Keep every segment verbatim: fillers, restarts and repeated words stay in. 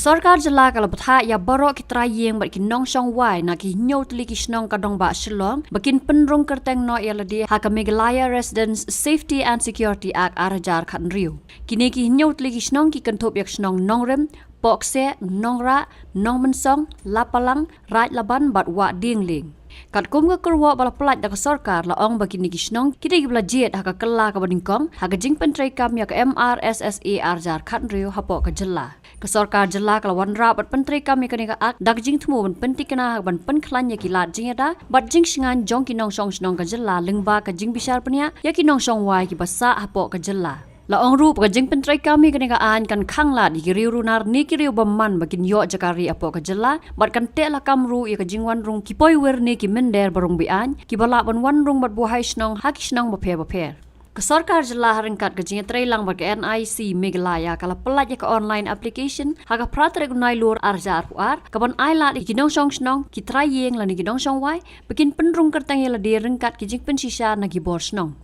Sorkar jylla ka la bthah ïa baroh ki trai ïing bad ki nongshong wai na ki hynñiew tylli ki shnong ka dongbah Shillong ba kin pynrung kyrteng noh ïa lade ha ka Meghalaya Residents Safety and Security Act ar hajar khathynriew. Kine ki hynñiew tylli ki shnong ki kynthup ïa ka shnong Nongrim, Pohkseh, Nongrah, Nongmynsong, Lapalang, Raid Laban bad Wah Diengling. Katkum ka kyrwoh ba la pyllait da ka sorkar, la ong ba kine ki shnong ki dei kiba la jied ha ka kylla kaba nyngkong ha ka jingpyntreikam ïa ka M R S S A ar hajar khathynriew hapoh ka jylla. Ka sorkar jylla ka la wanrah bad pyntreikam ïa kane ka Act da ka jingthmu ban pyntikna ha kaban pynkhlaiñ ïa ki lad jingïada bad jingshngaiñ jong ki nongshong shnong ka jylla lyngba ka jingbishar bniah ïa ki nongshong wai kiba sah hapoh ka jylla. La ong ruh ba ka jingpyntreikam ïa kane ka aiñ kan khanglad ïa ki riew runar ne ki riew bymman ba kin ïoh jaka rieh hapoh ka jylla bad kan teh lakam ruh ïa ka jingwan rung ki poiwir ne ki mynder ba rung be-aiñ kiba lah ban wan rung bad buhai shnong ha ki shnong bapher bapher. Ka sorkar jylla ha ryngkat ka jingïatreilang bad ka N I C Meghalaya ka la pyllait ïa ka online application ha ka phra tarik u Nailur ar hajar arphew ar kaban ailad ïa ki nongshong shnong, ki trai ïing lane ki nongshong wai ba kin pynrung kyrteng ïa lade ryngkat ki jingpynshisha na ki bor shnong.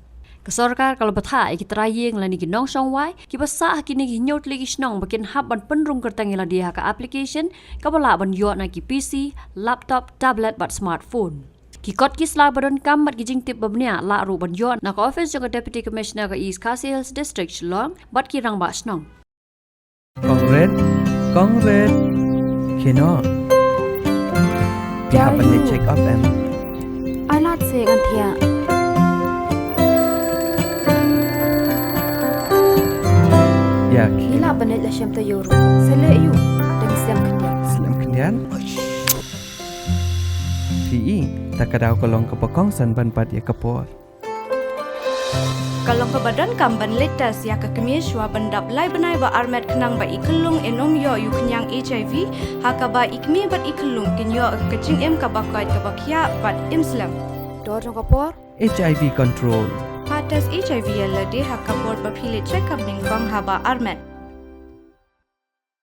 Ka sorkar ka la bthah ïa ki trai ïing lane ki nongshong wai kiba sah ha kine ki hynñiew tylli ki shnong ba kin hap ban pynrung kyrteng ïa lade ha ka application kaba lah ban ïoh na ki P C, laptop, tablet bad smartphone. Ki kot ki sla ba donkam bad ki jingtip ba bniah lah ruh ban ïoh na ka ophis jong ka Deputy Commissioner ka East Khasi Hills District, Shillong bad ki rangbah shnong. Kong Red, Kong Red. Khie noh. Phi hap ban leit check up em? Ai lad seh ngan thiah. Ïa, khie. Ngi lah ban leit la shem taïew ruh. Sa leh aïu? Dang slem khyndiat. Slem khyndiat? Phi i, ta ka daw ka long kaba kongsan ban bat ïa ka por. Ka long kaba donkam ban leit test ïa ka kmie shuwa ban dap lai bnai ba armet khnang ba i khyllung in ym ïoh ïa u khñiang H I V, ha kaba i kmie bad i khyllung kin ïoh ka jingim kaba koit kaba khiah bad im slem. Dor jong ka por. H I V control. Pha test H I V ïa lade ha ka por ba phi leit check up nyngkong haba armet.